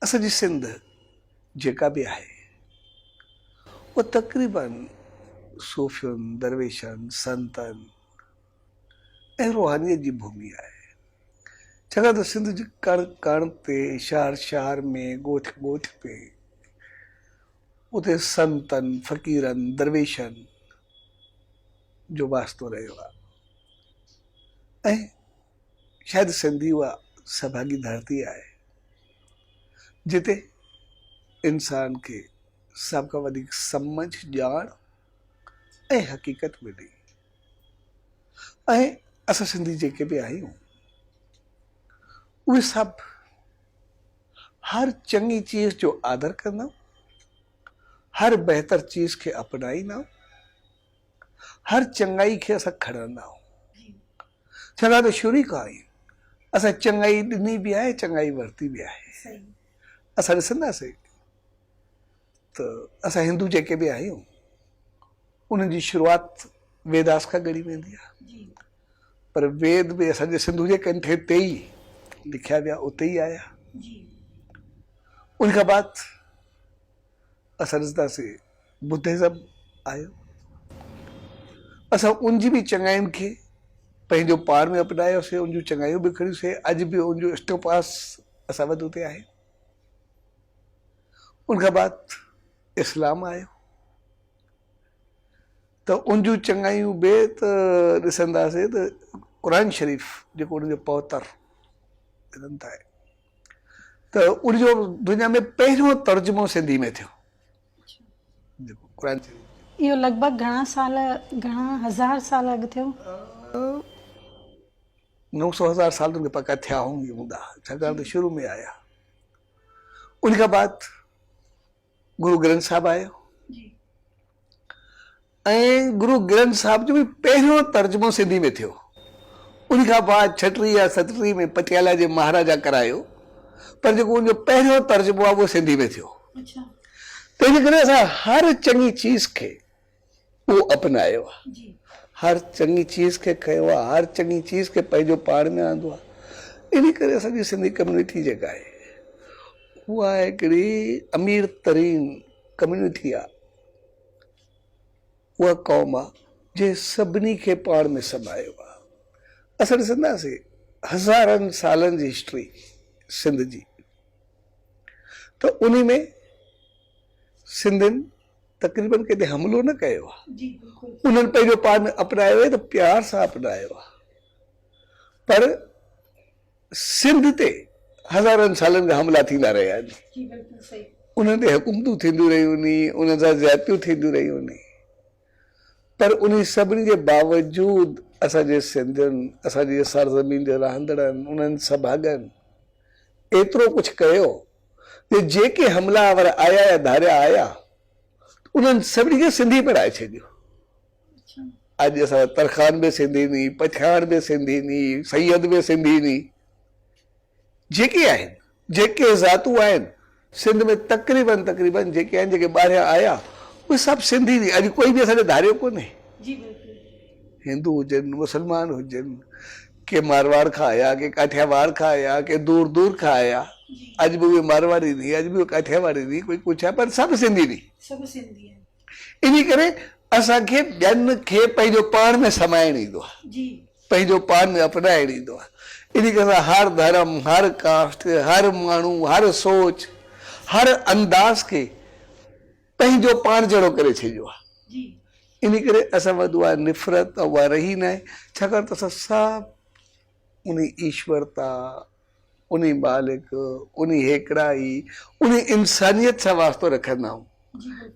اسان جي سنڌ جيڪا به آهي اها تقريباً صوفين، درويشن، سنتن ۽ روحانيت جي ڀومي آهي. ڇاڪاڻ ته سنڌ جي ڪڻ ڪڻ تي، شهر شهر ۾، ڳوٺ ڳوٺ ۾ اتي سنتن، فقيرن، درويشن جو واسطو رهيو آهي ۽ شايد سنڌي اها سڀاڳي ڌرتي آهي جتي انسان کي سڀ کان وڌيڪ سمجهه، ڄاڻ ۽ حقيقت ملي ۽ اسان سنڌي جيڪي به آهيون اهي سڀ هر چڱي چيز جو آدر ڪندا آهيون، هر بهتر چيز کي اپنائيندا آهيون، هر چڱائي کي اسان کڻندا آهيون. ڇاڪاڻ ته شروع کان ئي اسان چڱائي ڏني به آهي، چڱائي ورتي به آهي. اسان ڏسنداسين ته اسان هندو جيڪي به آهيون انهن جي شروعات ويداس کان ڳڻي ويندي آهي. پر ويد به اسان جي سنڌو جي ڪنٺي تي ئي لکيا ويا، اتي ئي آيا. ان کان بعد اسان ڏسنداسين بدهزم آيو. اسان ان جي به چڱاين کي پنهنجو پاڻ ۾ اپنايوسين، ان جون چڱايون به کڻيوسين، اڄ به ان جو اسٽوپاس اسان وٽ اتي آهي. ان کان بعد اسلام آيو ته ان جون چڱايون به ته ڏسنداسين ته قرآن شريف جيڪو ان جو پوتر گرنٿ آهي ته ان جو دنيا ۾ پهريون ترجمو سنڌي ۾ ٿيو جيڪو قرآن شريف اهو لڳ ڀڳ گهڻا سال گهڻا هزار سال اڳ ٿيو؟ نو سو هزار سال ته پڪا ٿيا هوندا ڇاڪاڻ ته شروع ۾ آيا. ان کان بعد گرو گرنٿ صاحب آيو ۽ گرو گرنٿ صاحب جو به پهريون ترجمو سنڌي ۾ ٿيو. ان کان بعد ڇٽيهه يا ستٽيهه ۾ پٽيالا جي مهاراجا ڪرايو پر جيڪو ان جو پهريون ترجمو آهي اهو سنڌي ۾ ٿيو. تنهنجي ڪري اسان هر چڱي چيز کي اهو اپنايو آهي. هر چڱي چيز کي کنيو آهي، هر چڱي چيز کي پنهنجو پاڻ ۾ آندو آهي. انهي ڪري اسان جي سنڌي ڪميونٽي جيڪا آهي اها هڪڙي امير ترين ڪميونٽي آهي. اها قوم آهي جنهن سڀني کي پاڻ ۾ سمايو آهي. اسان ڏسنداسين هزارن سالن جي هسٽري سنڌ جي ته انهي ۾ سنڌين تقريبن ڪنهن تي حملو نه ڪيو آهي. انهن پنهنجو پاڻ ۾ اپنايو آهي ته پيار سان اپنايو آهي. پر سنڌ تي هزارن سالن کان حملا ٿيندا رهيا آهن. انهن تي حڪومتون ٿينديون رهيون ني، انهن سان زيادتيون ٿينديون رهيون ني. پر انهي سڀني جي باوجود اسان جي سنڌين، اسان جي سرزمين جي رهندڙن، انهن سڀاڳن ايترو ڪجهه ڪيو جو جيڪي حمله آور آيا يا ڌاريا آيا انهن سڀني کي سنڌي بڻائي ڇڏيو. اڄ اسان وٽ ترخان به سنڌي ني، پٺاڻ به سنڌي ني، سيد به سنڌي ني، جيڪي آهن، جيڪي ذاتون آهن سنڌ ۾ تقريبن تقريبن جيڪي آهن جيڪي ٻاهريان آيا اهي سڀ سنڌي ني. اڄ ڪوئي به اسان جو ڌاريو ڪونهي. هندو هجن، مسلمان هجن، ڪي مارواڙ کان آيا، ڪي ڪاٺياواڙ کان آيا، ڪي دور دور کان آيا. اڄ به اهي مارواڙي ني، اڄ به اهي ڪاٺياواڙي ني، ڪوئي ڪجهه آهي پر سڀ سنڌي ني. انهي ڪري اسان کي ٻين کي پنهنجو پاڻ ۾ سمائڻ ايندو آهي، پنهنجو پاڻ ۾ اپنائڻ ايندو آهي. انهي ڪري اسان هر ڌرم، هر ڪاسٽ، هر ماڻهو، هر سوچ، هر انداز کي پنهنجو پاڻ جهڙو ڪري ڇڏيو آهي. انهي ڪري اسان وٽ اها نفرت اها رهي ناهي، ڇاڪاڻ ته اسان سڀ انهي ايشورتا، انهي مالڪ، انهي هيڪڙائي، انهي انسانيت سان واسطو رکندا آهيون،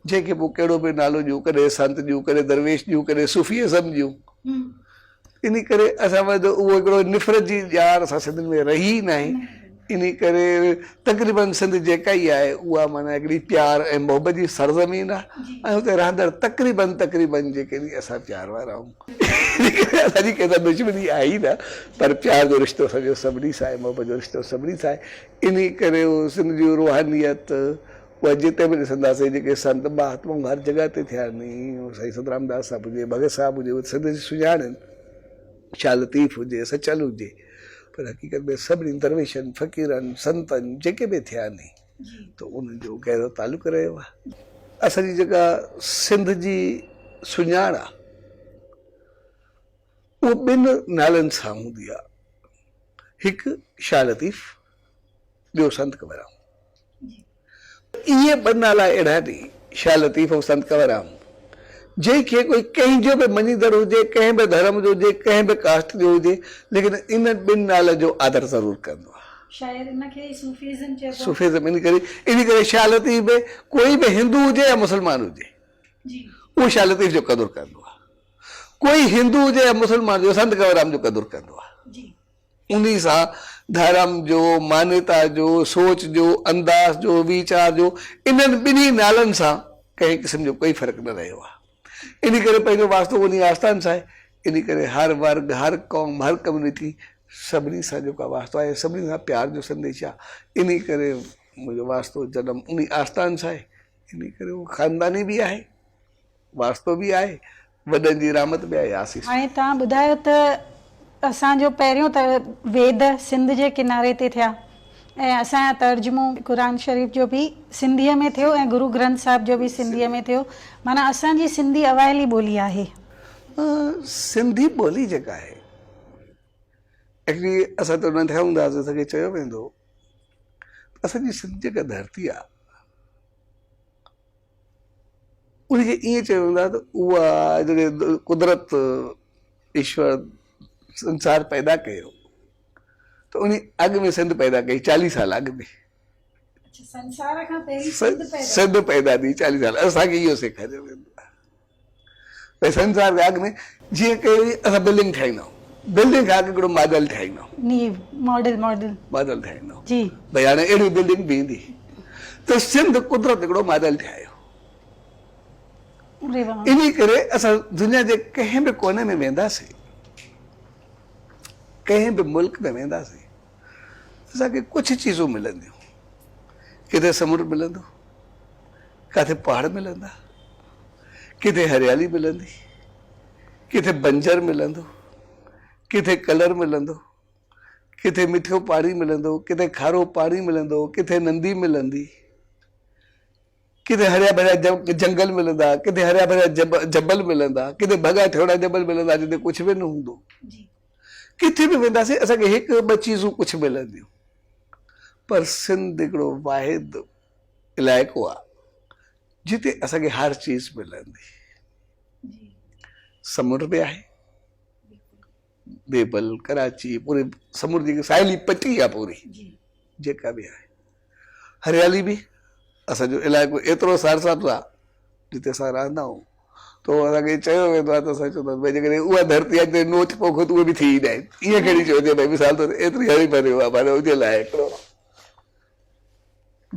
جنهن کي پوء ڪهڙو به نالو ڏيون، ڪڏهن سنت ڏيون، ڪڏهن درويش ڏيون، ڪڏهن صوفي ازم ڏيون. انهي ڪري اسان وٽ اهو هڪڙو نفرت جي ڄار اسان سنڌين ۾ رهي ئي ناهي. انهي ڪري تقريبن سنڌ جيڪا ئي آهي اها معنيٰ هڪڙي پيار ۽ محبت جي سرزمين آهي ۽ اتي رهندڙ تقريبن تقريبن جيڪي به اسان پيار وارا آهيون. انهي ڪري اسان جي ڪنهن سان دشمني آهي ئي نه پر پيار جو رشتو اسان جو سڀني سان آهي، محبت جو رشتو سڀني سان آهي. انهي ڪري اهو سنڌ جي روحانيت اها جتي به ڏسنداسين جيڪي سنت مهاتمائون هر جڳهه تي ٿيا آهن، سائين سترامداس صاحب هجي، ڀڳت صاحب هجي، اهي سنڌ جي سڃاڻ آهن. شاهه لطيف هجي، سچل هجي، پر حقيقت ۾ سڀني درويشن، فقيرن، سنتن جيڪي به ٿيا آهن. ته انهن جو گهرو تعلق رهيو آهي. اسان جي جيڪا سنڌ جي سڃاڻ آهي اهو ٻن نالن سان هوندي آهي، هڪ شاهه لطيف، ٻيو سنت ڪنوررام. اهي ٻه نالا اهڙا ني، شاهه لطيف ۽ سنت ڪنوررام، جنهن کي ڪوئي ڪنهن جو به مڃيندڙ هجي، ڪنهن به ڌرم جو هجي، ڪنهن به ڪاسٽ جو هجي، ليڪن انهن ٻن نالن جو آدر ضرور ڪندو آهي. شايد ان کي ئي صوفيزم چئبو آهي. صوفيزم ان ڪري، ان ڪري شاهه لطيف به ڪوئي به هندو هجي يا مسلمان هجي، اهو شاهه لطيف جو قدر ڪندو آهي. ڪوئي هندو هجي يا مسلمان هجي، سنت ڪنوررام جو قدر ڪندو آهي. انهي سان ڌرم جو، مانيتا جو، سوچ جو، انداز جو، ويچار جو انهن ٻنهي نالن سان ڪنهن قسم جو ڪوئي فرق نه رهيو آهي. انهي ڪري پنهنجو واسطو انهي آستان سان آهي. انهي ڪري هر ورگ، هر قوم، هر ڪميونٽي سڀني سان جيڪو آهي واسطو آهي ۽ سڀني سان پيار جو سنديش آهي. انهي ڪري منهنجو واسطو جنم انهي آستان سان آهي. انهي ڪري اهو خانداني به آهي. واسطو به آهي، وڏن جي رحمت به آهي، آسيس به. هاڻي توهان ٻڌايو ته اسان جو پهريون ته ويد سنڌ جي ڪناري تي ٿيا ۽ اسان جا ترجمو قرآن شريف جو به سنڌيء ۾ ٿيو ۽ گرو گرنٿ صاحب جو به سنڌيء ۾ ٿيو معنيٰ اسان جي سنڌي اوائلي ٻولي آهي. سنڌي ٻولي جيڪا آهي ايڪچولي اسان ته ننڍا هوندا هئاسين اسان کي چيو ويندو هو ته اسان جي سنڌ جيڪا ڌرتي آهي ان کي ائين چيو ويندو آهي ته اها جڏهن قدرت ايشور سنسار پيدا ڪيو ته ان اڳ ۾ سنڌ پيدا ڪئي چاليهه سال اڳ ۾ سنڌ پيدا ٿي چاليهه سال اسان کي اهو سيکاريو ويندو آهي ڀئي سنسار کان اڳ ۾ جيئن ڪي اسان بلڊنگ ٺاهيندا آهيون بلڊنگ کان اڳ هڪڙو ماڊل ٺاهيندا آهيون نيو ماڊل ماڊل ماڊل ٺاهيندا آهيون جي ڀئي هاڻي اهڙي بلڊنگ بيهندي ته سنڌ قدرت هڪڙو ماڊل ٺاهيو انهي ڪري اسان دنيا جي ڪنهن به ڪوني ۾ وينداسين ڪنهن به ملڪ ۾ وينداسين اسان کي ڪجهه چيزون ملنديون ڪٿي سمنڊ ملندو ڪاٿي پهاڙ ملندا، ڪٿي هريالي ملندي، ڪٿي بنجر ملندو، ڪٿي ڪلر ملندو، ڪٿي مٺو پاڻي ملندو، ڪٿي کارو پاڻي ملندو، ڪٿي ندي ملندي، ڪٿي هريا ڀريا جنگل ملندا، ڪٿي هريا ڀريا جبل ملندا، ڪٿي ڀڳا ٺوڙا جبل ملندا جتي ڪجهه به نه هوندو. ڪٿي به وينداسين اسان کي هڪ ٻه چيزون ڪجهه ملنديون پر سنڌ هڪڙو واحد علائقو آ جتي اسان کي هر چيز ملندي. سمنڊ به آهي ديبل ڪراچي پوري سمنڊ جي ساحلي پٽي آ پوري جيڪا به آهي هريالي به اسان جو علائقو ايترو سرسبز آ جتي اسان رهندا آهيون تو اسان کي چيو ويندو آهي ته اسان چوندا آهيون ڀئي جيڪڏهن اها ڌرتي آهي جتي نوچ پوکو ته اهي به ٿي ايندا آهن ائين کڻي چئجي ڀئي مثال طور ايتري هري ڀريو آهي معنيٰ ان جي لاء هڪڙو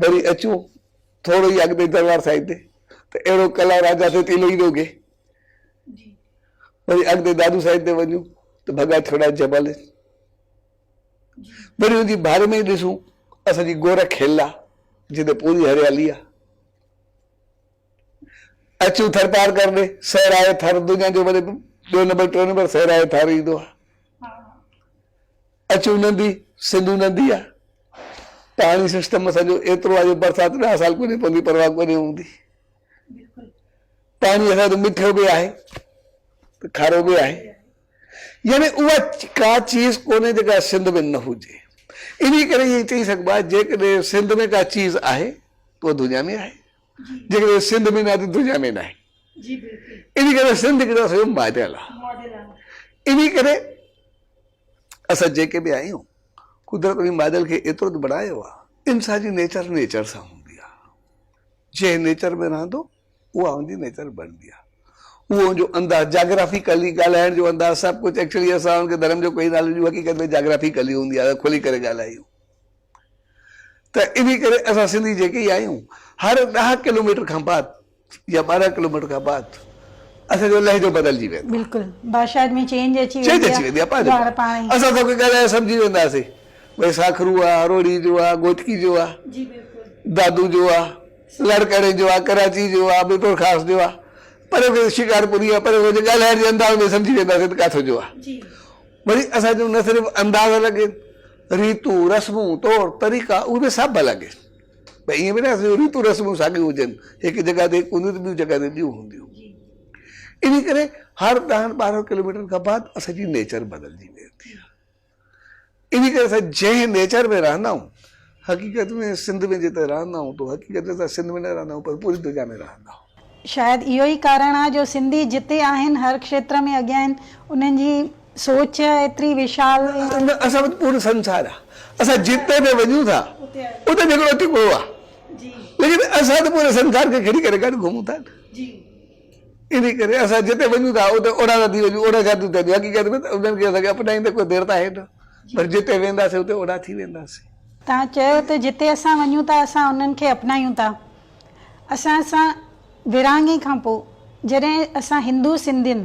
وري اچون ٿورو ئي اڳتي درٻار سائين تي ته اهڙو ڪلر آهي جتي تيلو ئي نه اگي. وري اڳتي دادو سائين تي وڃون ته ڀڳا ڇوڙا جبل آهن. وري ان جي ڀر ۾ ڏسون اسان جي گورک هل آهي جتي پوري هريالي آهي. اچون ٿرپارڪر ڏي صحرائي ٿر دنيا جو وري ٻيو نمبر ٽيون نمبر صحرائي ٿر ايندو آهي. اچون ندي سنڌو ندي آ پاڻي سسٽم اسان جو ايترو آ جو برسات ڏهه سال ڪونهي پوندي پرواهه ڪونهي هوندي پاڻي اسان جو مٺو به آهي ته کارو به آهي يعني اها ڪا چيز ڪونهي جيڪا سنڌ ۾ نه هجي انهي ڪري ائين چئي سگهبو آهي جيڪڏهن سنڌ ۾ ڪا چيز آهي ته اها دنيا ۾ آهي جيڪڏهن سنڌ ۾ نه آهي ته دنيا ۾ نه آهي انهي ڪري سنڌ هڪڙو اسان جو ماڊل آهي انهي ڪري اسان جيڪي به آهيون قدرت انهي ماڊل کي ايترو ته بڻايو آهي انسان جي نيچر نيچر سان هوندي آهي جنهن نيچر ۾ رهندو اها ان جي نيچر بڻبي آهي اهو ان جو انداز جاگرافيڪلي ڳالهائڻ جو انداز سڀ ڪجهه ايڪچولي اسان ان کي ڌرم جو ڪوئي نالو ڏيون حقيقت ۾ جاگرافيڪلي هوندي آهي کلي ڪري ڳالهايون ته انهي ڪري اسان سنڌي جيڪي آهيون هر ڏهه ڪلوميٽر کان بعد يا 12 ڪلوميٽر کان بعد اسان جو لهجو بدلجي ويندو آهي. بلڪل ڀاشا ۾ چينج اچي ويندي چينج اچي ويندي آهي پنهنجو پاڻ اسان سڀ کي ڳالهائي سمجهي وينداسين ڀئي ساکرو آ روهڙي جو آ گهوٽڪي جو آ جي بلڪل دادو جو آ لاڙڪاڻي جو آ ڪراچي جو آ ميرپور خاص جو آ پري کان شڪارپوري آ پري کان ڳالهائڻ جي انداز ۾ سمجهي وينداسين ته ڪاٿو جو آ جي وري اسان جو نه صرف انداز الڳ آهن ريتون رسمون طور طريقا اهي به سڀ الڳ آهن. ڀئي ائين به نه اسان جون ريتون رسمون ساڳيون هجن، هڪ جڳهه تي هڪ هونديون ته ٻيون جڳهه تي ٻيون هونديون. انهي ڪري هر ڏهن ٻارهن ڪلوميٽرن کان بعد اسان جي نيچر بدلجي ويندي آهي. انهي ڪري اسان جنهن نيچر ۾ رهندا آهيون، حقيقت ۾ سنڌ ۾ جتي رهندا آهيون ته حقيقت ۾ اسان سنڌ ۾ نه رهندا آهيون پر پوري دنيا ۾ رهندا آهيون. شايد اهو ئي ڪارڻ آهي جو سنڌي جتي آهن هر کشيتر ۾ اڳيان آهن، انهن جي سوچ ايتري وشال ۽. نه اسان وٽ پورو سنسار آهي، اسان جتي به وڃون ٿا اتي به هڪڙو ٽڪڙو آهي، ليڪن اسان ته پوري سنسار کي کڻي ڪري گڏ گهمون ٿا نه. انهي ڪري اسان جتي وڃون ٿا اتي اوڙا ٿا ٿي وڃون، اوڙا ڇا ٿيون ٿين، حقيقت ۾ ته انهن کي اسان کي اپنائيندي ڪو دير ته آهي نه، پر جتي وينداسين اتي اوڙا ٿي وينداسين. توهان چيو ته جتي اسان وڃون ٿا اسان انهن کي اپنايون ٿا. اسان سان ورهاڱي کان پوء جڏهن اسان هندو سنڌين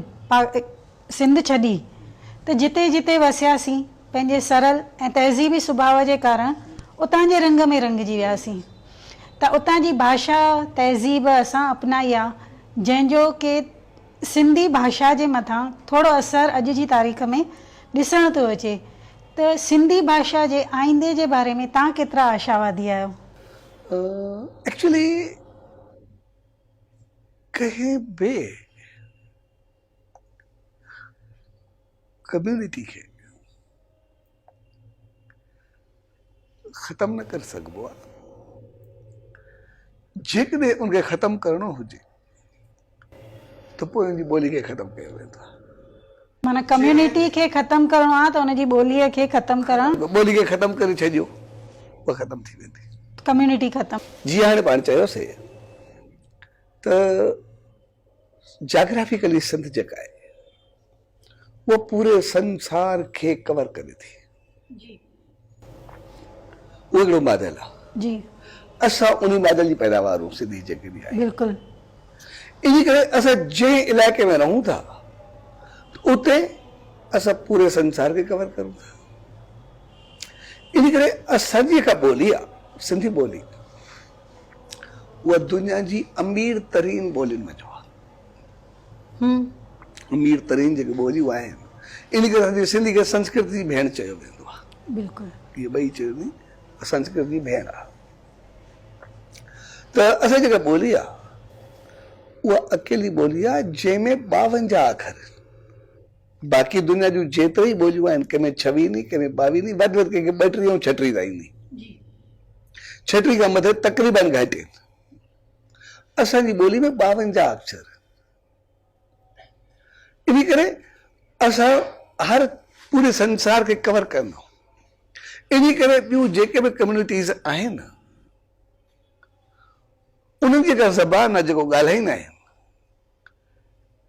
سنڌ ڇڏي ته جتي جتي وسياسين پنهنجي سرل ۽ تهذيبي سڀاء جي ڪارڻ اتان جي رنگ ۾ رنگجي وياسين ته اتان جي ڀاشا تهذيب اسان اپنائي آ جنهن جو ڪي سنڌي ڀاشا جي مٿان ٿورو اثر اڄ جي تاريخ ۾ ڏسڻ ٿو اچي ته سنڌي ڀاشا جي آئيندي جي باري ۾ تان ڪيترا آشاوادي آهيو؟ ايڪچولي ڪنهن به ڪميونٽي کي ختم نه ڪري سگهبو آهي. جيڪڏهن ان کي ختم ڪرڻو هجي ته پوء ان جي ٻولي کي ختم ڪيو ويندو آهي. معنيٰ ڪميونٽي کي ختم ڪرڻو آهي ته ان جي ٻوليء کي ختم ڪرڻ. ٻولي کي ختم ڪري ڇڏيو اها ختم ٿي ويندي. ڪميونٽي ختم. جيئن هاڻي پاڻ چيوسي ته جاگرافيڪلي سنڌ جيڪا آهي اها پوري سنسار کي ڪور ڪري ٿي. اهو هڪڙو ماڊل آهي. اسان انهي ماڊل جي پيداوار آهيون سنڌي جيڪي به آهي. انهي ڪري اسان جنهن علائقي ۾ رهون ٿا اتي اسان پوري سنسار کي ڪور ڪرون ٿا. انهي ڪري اسان جي جيڪا ٻولي آهي سنڌي ٻولي اها دنيا جي امير ترين ٻولين منجهان آهي. امير ترين جيڪي ٻوليون آهن ان ڪري اسان جي سنڌي کي سنسڪرت جي ڀيڻ چيو ويندو آهي. بلڪل. اهي ٻئي چيو ويندي سنسڪرت جي ڀيڻ آهي. ته اسان جي جيڪا ٻولي آهي اها اڪيلي ٻولي آهي جنهن ۾ 52 اکر آهن. باقي دنيا جون جيتري ئي ٻوليون آهن ڪنهن ۾ ڇويهه ني ڪنهن ۾ ٻاويهه ني وڌ وڌ ڪنهن کي ٻٽيهه ۽ ڇٽيهه تائين ني. ڇٽيهه کان مٿي تقريبن گهٽ آهن. اسان جي ٻولي ۾ 52 اکر آهن. انهي ڪري اسان هر پوري سنسار کي ڪور ڪندا آهيون. انهي ڪري ٻيون جيڪي به ڪميونٽيز آهن انهن جي جيڪا زبان آهي جيڪو ڳالهائيندا آهن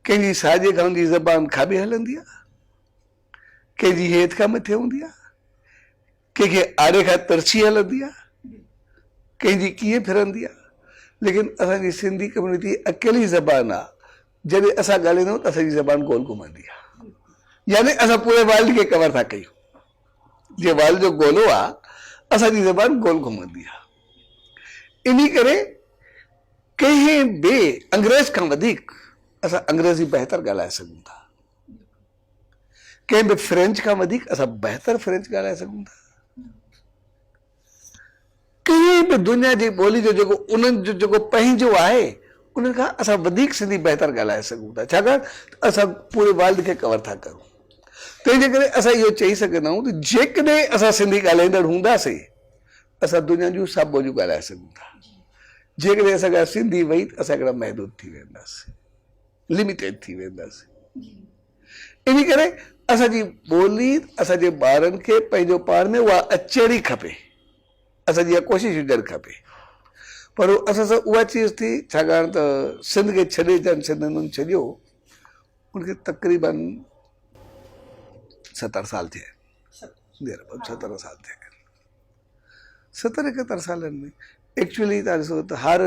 ڪنهن جي ساڄي کان ان جي زبان کاٻي هلندي آهي، ڪنهن جي هيٺ کان مٿي هوندي آهي، ڪنهن کي آڙي کان ترڇي هلندي آهي، ڪنهن جي ڪيئن ڦرندي آهي، ليڪن اسان جي سنڌي ڪميونٽي اڪيلي زبان آهي جڏهن اسان ڳالهائيندا آهيون ته اسان جي زبان گول گهمندي آهي يعني اسان پوري ورلڊ کي ڪور ٿا ڪيون جيئن ورلڊ جو گولو آهي اسان جي زبان گول گهمندي آهي انهي ڪري ڪنهن به انگريز کان وڌيڪ اسان انگريزي بهتر ڳالهائي سگهون ٿا. ڪنهن به فرينچ کان وڌيڪ اسان بهتر فرينچ ڳالهائي سگهون ٿا. ڪنهن به دنيا جي ٻولي جو جيڪو انهن جو جيڪو پنهنجو آهي انهن کان اسان وڌيڪ سنڌي بهتر ڳالهائي سگهون ٿا ڇاڪاڻ ته اسان پوري ورلڊ کي ڪور ٿا ڪرون. تنهن جي ڪري اسان اهو چئي سگهندا آهيون ته جيڪڏهن اسان سنڌي ڳالهائيندڙ هونداسين اسان دنيا جون سڀ ٻوليون ڳالهائي سگهون ٿا. جيڪڏهن اسان کان سنڌي وئي ته اسان هڪڙا محدود ٿي وينداسين، لميٽيڊ ٿي وينداسين. ان ڪري اسان جي ٻولي اسان جي ٻارن کي پنهنجو پاڻ ۾ اها اچڻ ئي کپي، اسان جي اها ڪوشش هجڻ کپي. پر اسان سان اها چيز ٿي ڇاڪاڻ ته سنڌ کي ڇڏي جن سنڌين ڇڏيو ان کي تقريبن 70 سال ٿيا آهن. نيئر ابائوٽ 70 سال ٿيا آهن. 70 71 سالن ۾ ايڪچوئلي تان ڏسو ته هر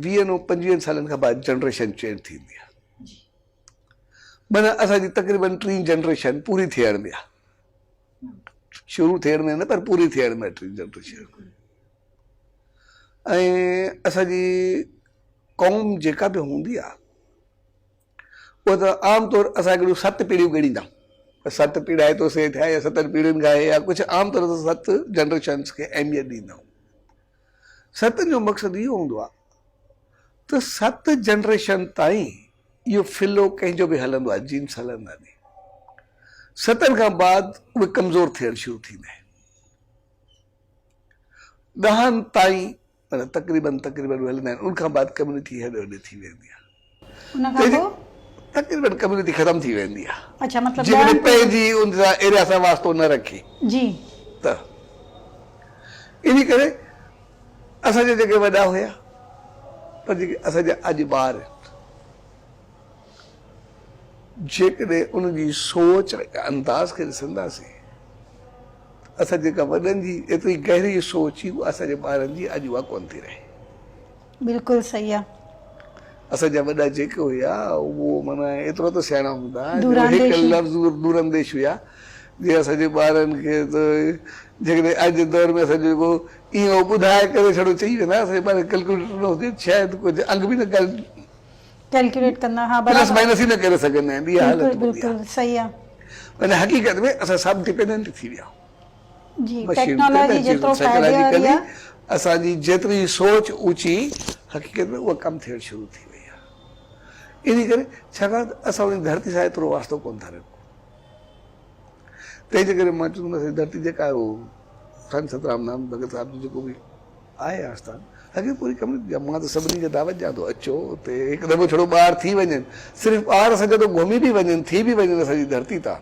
ويهن ۽ پنجويهن سالن کان بعد جنريشن چينج ٿيندي آهي. معنيٰ اسان جي تقريبن ٽين جنريشن پوري ٿيڻ ۾ آهي. شروع ٿيڻ ۾ نه پر پوري ٿيڻ ۾ ٽين جنريشن. ۽ اسان جي قوم جيڪا به هوندي آهي اهو ته عام طور اسان هڪڙيون ست پيڙهيون ڳڻيندا آهيون. ست پيڙهائي ٿو سي ٿيا يا ستن پيڙهين کان آهي يا ڪجهه عام طور اسان ست جنريشنس کي اهميت ڏيندا آهيون. ستن جو مقصد اهو هوندو آهي ته ست جنريشن تائين اهو فلو ڪنهن جو به هلندو آهي، جينس هلندا ني. ستن کان بعد اهي ڪمزور ٿيڻ شروع ٿيندا آهن. ڏهن تائين معنيٰ تقريبن تقريبن اهي هلندا آهن، ان کان بعد ڪميونٽي هيڏي هوڏي ٿي ويندي آهي. ان کان پوء؟ تقريبن ڪميونٽي ختم ٿي ويندي آهي. اڇا مطلب جيڪڏهن پنهنجي ان سان ايريا سان واسطو نه رکي. جي. ته انهي ڪري اسان جا جيڪي وڏا هيا پر جيڪي اسان جا اڄ ٻار آهن جيڪڏهن انهن جي سوچ ۽ انداز کي ڏسنداسين ته اسان جيڪا وڏن جي ايتري گهري سوچ هئي اها اسان جي ٻارن جي اڄ اها ڪونه ٿي رهي. بلڪل صحيح آ. اسان جا وڏا جيڪي هيا اهو معنيٰ ايترو ته سياڻا هوندا جو هڪ لفظ دورانديش هيا جي اسان جي ٻارن کي ته جيڪڏهن اڄ جي دور ۾ اسان جو جيڪو ائين هو ٻڌائي ڪري ڇڙو چئي ويندا اسان جي ٻارن کي ڪلڪيوليٽر نه هجي شايد ڪجهه انگ به نه ڪيلڪيوليٽ ڪندا ها پلس مائنس ئي نه ڪري سگهندا آهن اها حالت بلڪل بلڪل صحيح آ. معنيٰ حقيقت ۾ اسان سڀ ڊپينڊنٽ ٿي ويا آهيون. جي ٽيڪنالاجي جيترو فائدي واري آ. اسان جي جيتري سوچ اوچي حقيقت ۾ اها ڪم ٿيڻ شروع ٿي وئي آ. انهي ڪري ڇاڪاڻ ته اسان ان ڌرتي سان ايترو واسطو ڪونه ٿا رکون. تنهن جي ڪري مان چوندس اسان جي ڌرتي جيڪا آهي اهو سنت سترام نام ڀڳت صاحب جو جيڪو به آهي آستان اڳي پوري ڪميونٽي جا مان ته سڀني کي دعوت ڏيان ٿو اچو اتي هڪ دفعو ڇڙو ٻار ٿي وڃن صرف ٻار اسان جا ته گهمي به وڃن ٿي به وڃن اسان جي ڌرتي تان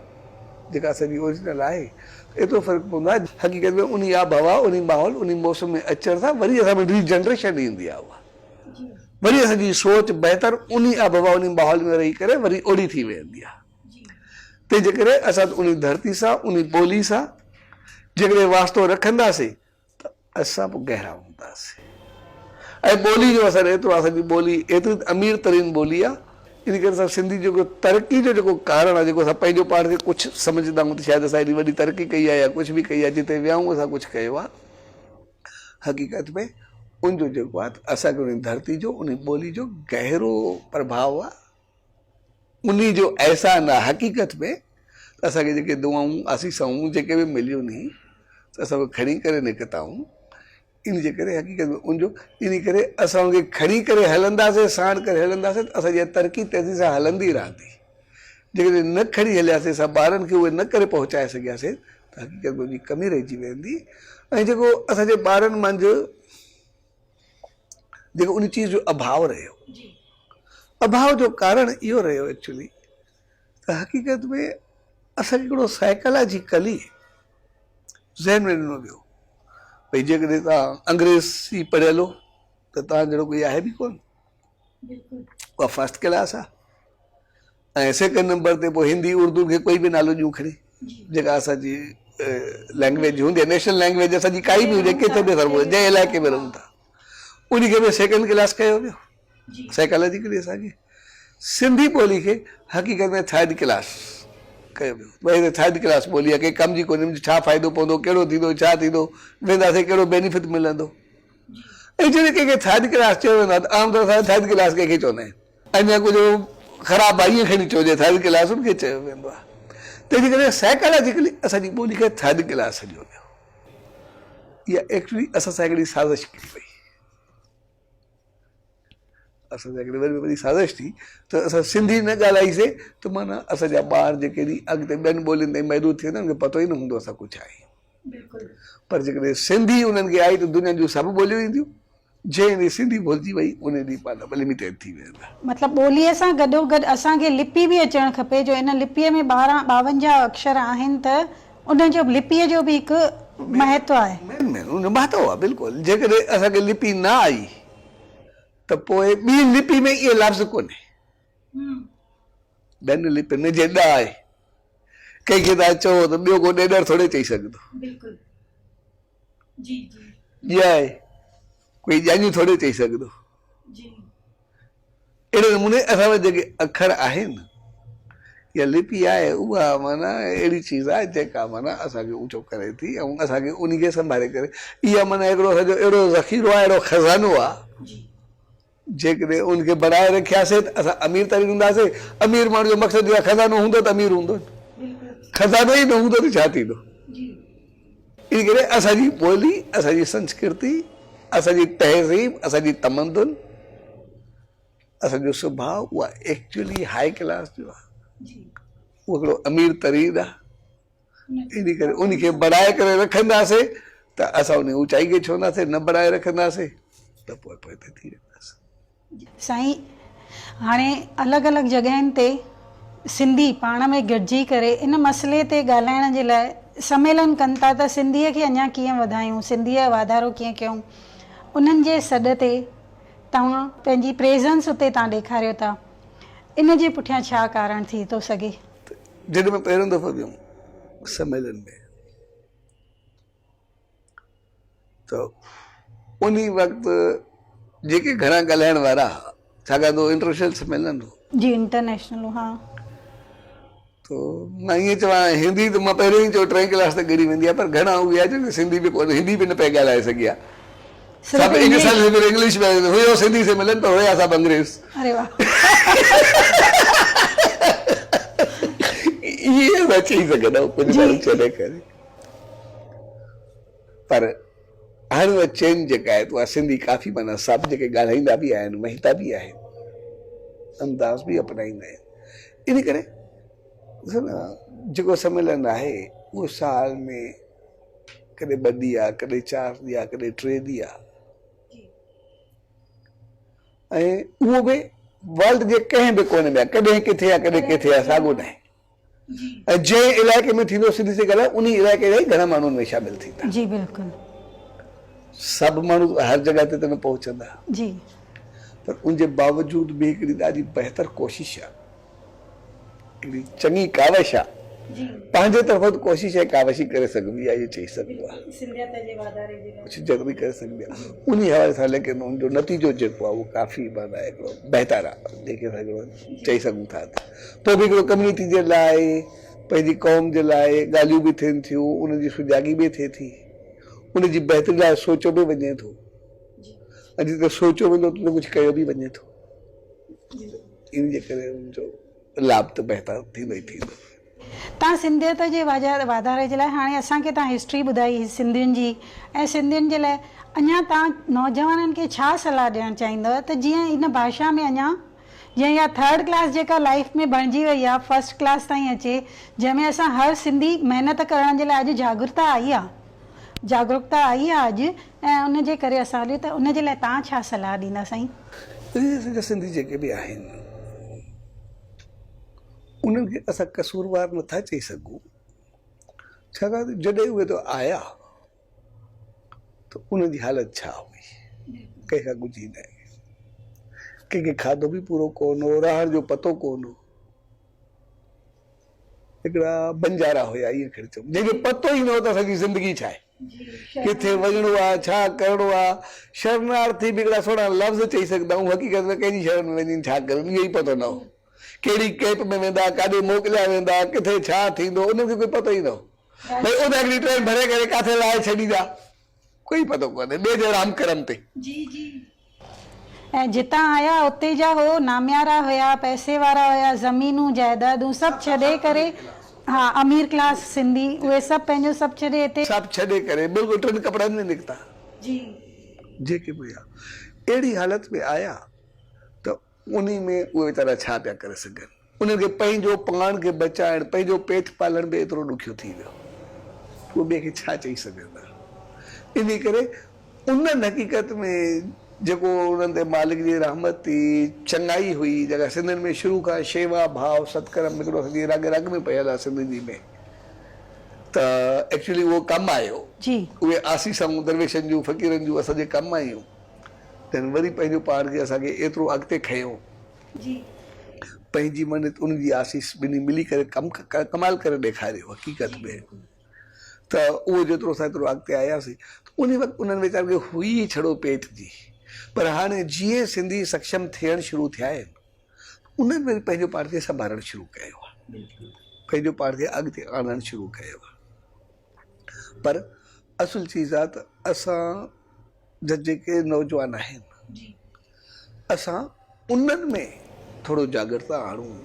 جيڪا اسان جي اوريجنل آهي ايترو فرق پوندو آهي حقيقت ۾ انهي آب هوا انهي ماحول انهي موسم ۾ اچڻ سان وري اسان ۾ ري جنريشن ايندي آهي اها وري اسان جي سوچ بهتر انهي آب هوا انهي ماحول ۾ رهي ڪري وري اوڙي ٿي ويندي آهي تنهن جي ڪري اسان انهي ڌرتي سان انهي ٻولي سان جيڪڏهن واسطو رکنداسين ته اسان به گهرا هونداسين ۽ ٻولي جو اثر ايترو اسان جي ٻولي ايتري ته امير ترين ٻولي آهي ان ڪري اسان سنڌي جيڪو ترقي جو جيڪو ڪارڻ آهي جيڪو اسان پنهنجو پاڻ کي ڪجهه سمجهندا آهيون ته شايد اسان ايڏي وڏي ترقي ڪئي آهي يا ڪجهه به ڪئي آهي جتي ويا آهيون اسان ڪجهه ڪيو آهي حقيقت ۾ ان جو جيڪو آهي ته اسان کي ان ڌرتي جو ان ٻولي جو گهرو پرڀاء آهي انهي جو احسان آ حقيقت ۾ ته اسان کي جيڪي دعائون آسيسائون جيڪي به مليون ني ته اسان اهي کڻي ڪري نڪتا آهيون ان جي ڪري حقيقت ۾ ان جو ان ڪري اسان ان کي کڻي ڪري هلنداسين ساڻ ڪري هلنداسين ته اسان جي ترقي تيزي سان هلندي رهندي جيڪڏهن نه کڻي هلياسين اسان ٻارن کي اهي نه ڪري پهچائي سگهياسين ته حقيقت ۾ ان جي ڪمي رهجي ويندي ۽ جيڪو اسان جي ٻارن منجهه جيڪو ان چيز جو اڀاء رهيو اڀاء جو ڪارڻ اهو رهيو ايڪچولي ته حقيقت ۾ اسان کي هڪڙو سائيڪالاجيڪلي ذهن ۾ ڏنو ويو ڀئي جيڪڏهن توهان انگريزي پڙهيل هو ته توهان جهڙو ڪوئي آهي به ڪونه اها فرسٽ ڪلاس آهي ۽ سيڪنڊ نمبر تي پوء هندي اردو کي ڪوئي به نالو ڏيون کڻي جيڪا اسان جي لينگويج هوندي آهي نيشنل لينگويج اسان جي ڪائي به هجي ڪٿي به اسان جنهن علائقي ۾ رهون ٿا ان کي به سيڪنڊ ڪلاس ڪيو ويو سائيڪالاجيڪلي اسان کي سنڌي ٻولي کي حقيقت ۾ ٿرڊ ڪلاس ڪيو ويو ڀئي ٿرڊ ڪلاس ٻولي آهي ڪنهن ڪم جي ڪونهي ڇا فائدو پوندو ڪهڙو ٿيندو ڇا ٿيندو وينداسين ڪهڙو بينيفٽ ملندو ۽ جڏهن ڪنهن کي ٿرڊ ڪلاس چيو ويندو آهي ته عام طور سان ٿرڊ ڪلاس ڪنهن کي چوندا آهن اڃا ڪجهه خراب آهي ائين کڻي چئجي ٿرڊ ڪلاس ان کي چيو ويندو آهي تنهن جي ڪري سائيڪالاجيڪلي اسان جي ٻولي کي ٿرڊ ڪلاس سڏيو ويو اها ايڪچولي اسان سان هڪڙي سازش ڪئي وئي اسان سان هڪڙي وڏي وڏي سازش ٿي ته اسان سنڌي نه ڳالهائيسي ته معنيٰ اسان جا ٻار جيڪي اڳتي ٻين ٻولين تائين محدود ٿي ويندا ان کي پتو ئي نه هوندو اسان ڪجهه آهيون پر جيڪڏهن سنڌي انهن کي آئي ته دنيا جون سڀ ٻوليون اينديون. جنهن ڏينهن سنڌي ڀلجي وئي ان ڏينهن پاڻ لميٽيڊ ٿي ويندا. مطلب ٻوليء سان گڏوگڏ اسان کي لپي به اچڻ کپي جو ان لپيء ۾ ٻارهن ٻاونجاهه اکشر آهن ته ان جو لپيء جو به هڪ مهتو آهي. مين مين ان جو مهتو آهي بلڪل جيڪڏهن اسان کي لپي نه آئي ته پوء ٻي لپي ۾ اهي لفظ ڪونهي. ٻين لپين ۾ جي ڏ آهي ڪنهن کي توهان چئو ته ٻيو ڪو ڏيڏر ٿوري چئي سگهندو. ڄ آهي ڪوئي ڄاڃي ٿوري چئي سگهندو. اهڙي نموني اسان وٽ جيڪي اکر آهن يا لپي آهي اها معنيٰ اهڙي چيز آهي جيڪا معنيٰ اسان کي اوچو ڪري ٿي ۽ اسان کي انهي کي سنڀالي ڪري اها معنيٰ هڪڙو اسان جو اهڙو ذخيرو آهي اهڙو خزانو آهي جيڪڏهن ان کي بڻائي رکياسين ته اسان امير ترين هونداسين. امير ماڻهو جو مقصد اهو آهي خزانو هوندو ته امير هوندو نه. خزانو ئي نه هوندو ته ڇا ٿيندو؟ ان ڪري اسان جي ٻولي، اسان جي سنسڪرتي اسان جي تهذيب، اسان جي تمدن، اسان جو سڀاء اها ايڪچوئلي هاء ڪلاس جو آهي. اهو هڪڙو امير ترين آهي. ان ڪري ان کي بڻائي ڪري رکنداسين ته اسان ان اوچائي کي ڇهنداسين، نه بڻائي رکنداسين ته پوء پوئتي ٿي وينداسين. سائين هاڻي الڳ الڳ جڳهين تي سنڌي پاڻ ۾ گڏجي ڪري ان مسئلي تي ڳالهائڻ جي لاء سميلن ڪن ٿا ته سنڌيء کي اڃا ڪيئن وڌايون، سنڌيء جو واڌارو ڪيئن ڪيون، انهن جي سڏ تي توهان پنهنجي پريزنس اتي توهان ڏيکاريو ٿا، ان جي پٺيان ڇا ڪارڻ ٿي ٿو سگهي؟ جڏهن مان پهريون دفعو ويم سميلن ۾ ته انهي وقت جيڪي گهڻا ڳالهائڻ وارا ها ڇاڪاڻ ته اهو انٽرنيشنل سميلن هو. جي انٽرنيشنل هو ها. تو مان ائين چوان هندي ته مان پهريون ئي چيو ٽئين ڪلاس تائين ڳڙي ويندي آهي پر گهڻا اهي آهن جيڪي سنڌي به ڪونه هندي به نه پئي ڳالهائي سگهيا سڀ انگلش ۾ هيو سنڌي سميلن پر هيا سڀ انگريز. اري واه. ائين اسان چئي سگهندا آهيون ڪجهه ماڻهو چري ڪري. پر هاڻي اها چينج جيڪا آهي اها سنڌي ڪافي معنيٰ سڀ جيڪي ڳالهائيندا به آهن وهندا به آهن انداز به اپنائيندا آهن ان ڪري ڏسو نه جيڪو سميلن آهي اهو سال ۾ ڪڏهن ٻه ڏينهن آهي ڪڏهن چار ڏينهن آهي ڪڏهن ٽي ڏينهن آهي ۽ اهو به ورلڊ جي ڪنهن به ڪوني ۾ آهي ڪڏهن ڪٿي آهي ڪڏهن ڪٿي آهي ساڳو ناهي ۽ جنهن علائقي ۾ ٿيندو سڌي سڌي ڳالهه آهي انهي علائقي جا ئي گهڻا ماڻهو ان ۾ شامل ٿيندا. جي بلڪل. سڀ ماڻهو هر جڳهه تي ته نه پهچندا. جي. پر ان جي باوجود به هڪڙي ڏاڍي بهتر ڪوشش آهي. هڪڙي چڱي ڪاوش آهي. جي. پنهنجي طرفان ته ڪوشش ۽ ڪاوش ئي ڪري سگهبي آهي اهو چئي سگهبو آهي. سنڌيت جي واڌاري جي لاء. ڪجهه ضروري ڪري سگهبي آهي. انهي حوالي سان ليڪن ان جو نتيجو جيڪو آهي اهو ڪافي معنيٰ هڪڙو بهتر آهي جنهن کي اسان هڪڙو چئي سگهون ٿا ته پوء به هڪڙو ڪميونٽي جي لاء پنهنجي قوم جي لاء ڳالهيون به ٿين ٿيون ان جي سجاڳي به ٿئي ٿي ان جي بهتري لاء سوچيو به وڃي ٿو ۽ جتي سوچيو ويندو اتي ڪجهه ڪيو به وڃي ٿو ان جي ڪري ان جو لاڀ ته بهتر ٿيندو ئي ٿيندو. تان سنڌيت جي واڌاري جي لاء هاڻي اسان کي تان هسٽري ٻڌائي سنڌين جي ۽ سنڌين جي لاء اڃا تان نوجوانن کي ڇا صلاح ڏيڻ چاهيندؤ ته جيئن ان ڀاشا ۾ اڃا جيئن اها ٿرڊ ڪلاس جيڪا لائيف ۾ بڻجي وئي آ فرسٽ ڪلاس تائين اچي جنهن ۾ اسان هر سنڌي محنت ڪرڻ جي لاء اڄ جاڳرتا آئي آ جاڳرڪتا آئي آ اڄ ۽ ان جي ڪري اسان هليون ته ان جي لاء تان ڇا صلاح ڏيندا سائين. اسان جا سنڌي جيڪي به آهن انهن کي اسان قصوروار نٿا چئي سگهون ڇاڪاڻ ته جڏهن اهي اتي آيا ته انهن جي حالت ڇا هئي ڪنهن کان ڳجهي نه آهي ڪنهن کي کاڌو به پورو ڪونه هو رهڻ جو پتو ڪونه هو هڪڙا بنجارا هيا ائين کڻي چئون جنهن کي پتو ئي نه هو ته اسان جي زندگي ڇا آهي ڪٿي وڃڻو آ، ڇا ڪرڻو آ. شرنارٿي به هڪڙا سهڻا لفظ چئي سگهندا هئون، حقيقت ۾ ڪنهن جي شرن ۾ وڃي ڇا ڪرن اهو ئي پتو نه هو. ڪهڙي ڪئمپ ۾ ويندا، ڪاڏي موڪليا ويندا، ڪٿي ڇا ٿيندو، انهن کي ڪوئي پتو ئي نه هو. ڀئي اتان هڪڙي ٽرين ڀري ڪري ڪاٿي لاهي ڇڏيندا، ڪوئي پتو ڪونهي، ٻئي جي رحم ڪرم تي. ۽ جتان آيا اتي جا هو ناميارا هيا، پئسي وارا هيا، زمينون جائدادون سڀ ڇڏي ڪري ها امير ڪلاس سنڌي اهي سڀ پنهنجو سڀ ڇڏي هتي. سڀ ڇڏي ڪري بلڪل ٽن ڪپڙن ۾ نڪتا. جي. جيڪي به هيا اهڙي حالت ۾ آيا ته انهي ۾ اهي ويچارا ڇا پيا ڪري سگهن. انهن کي پنهنجو پاڻ کي بچائڻ، پنهنجو پيٽ پالڻ به ايترو ڏکيو ٿي ويو. اهي ٻئي کي ڇا چئي سگهندا. انهي ڪري انهن حقيقت ۾ جيڪو انهن تي مالڪ جي رحمت ٿي، چڱائي هئي، جيڪا سنڌين ۾ شروع کان شيوا ڀاء، ستڪرم هڪڙو اسان جي رڳ رڳ ۾ پيل آهي سنڌين جي ۾ ته ايڪچوئلي اهو ڪم آيو. اهي آسيسون درويشن جون، فقيرن جون اسان جي ڪم آيون. تنهن وري پنهنجو پاڻ کي اسان کي ايترو اڳتي کنيو. پنهنجي محنت ان جي آسيس ٻنهي ملي ڪري ڪم ڪمال ڪري ڏيکاريو حقيقت ۾ ته اهو جيترو اسان ايترو اڳتي آياسين ته ان وقت انهن ويچارن کي هئي ئي ڇڙو پيٽ جي پر هاڻي جيئن سنڌي سڪشم ٿيڻ شروع ٿيا آهن انهن وري پنهنجو پاڻ کي سنڀارڻ شروع ڪيو آهي پنهنجو پاڻ کي اڳتي آڻڻ شروع ڪيو آهي پر اصل چيز آهي ته اسان جا جيڪي نوجوان آهن اسان انهن ۾ ٿورو جاڳرتا آڻون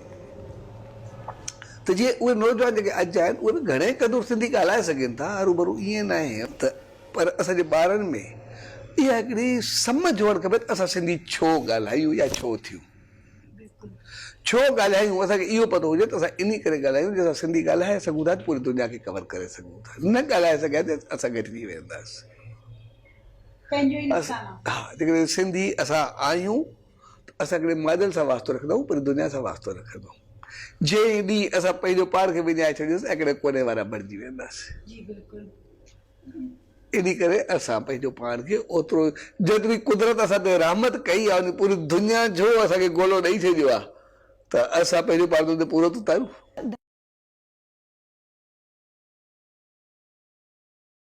ته جيئن اهي نوجوان جيڪي اڄ آهن اهي به گهڻي قدر سنڌي ڳالهائي سگهن ٿا هروڀرو ائين ناهي ته پر اسان جي ٻارن ۾ اها هڪڙي سمجهه هئڻ کپي ته اسان سنڌي ڇو ڳالهايون يا ڇو ٿيون. ڇو ڳالهايون اسان کي اهو پتو هجي ته اسان انهي ڪري ڳالهايون جي اسان سنڌي ڳالهائي سگهون ٿا ته پوري دنيا کي ڪور ڪري سگهون ٿا نه ڳالهائي سگهيا ته اسان گهٽجي وينداسين. پنهنجو ئي نقصان آ. ها جيڪڏهن سنڌي اسان آهيون ته اسان هڪڙي ماڊل سان واسطو رکندا آهيون پوري دنيا سان واسطو رکندا آهيون جنهن ڏينهن اسان پنهنجو پاڻ کي وڃائي ڇڏيوسين ۽ هڪڙي ڪوني وارا بڻجي وينداسين. جي بلڪل. انهي ڪري اسان پنهنجو پاڻ کي اوترو جيتري قدرت اسان تي رحمت ڪئي آهي ان پوري دنيا جو اسان کي گولو ڏئي ڇڏيو آهي ته اسان پنهنجو پاڻ ته ان تي پورو ته اتاريون.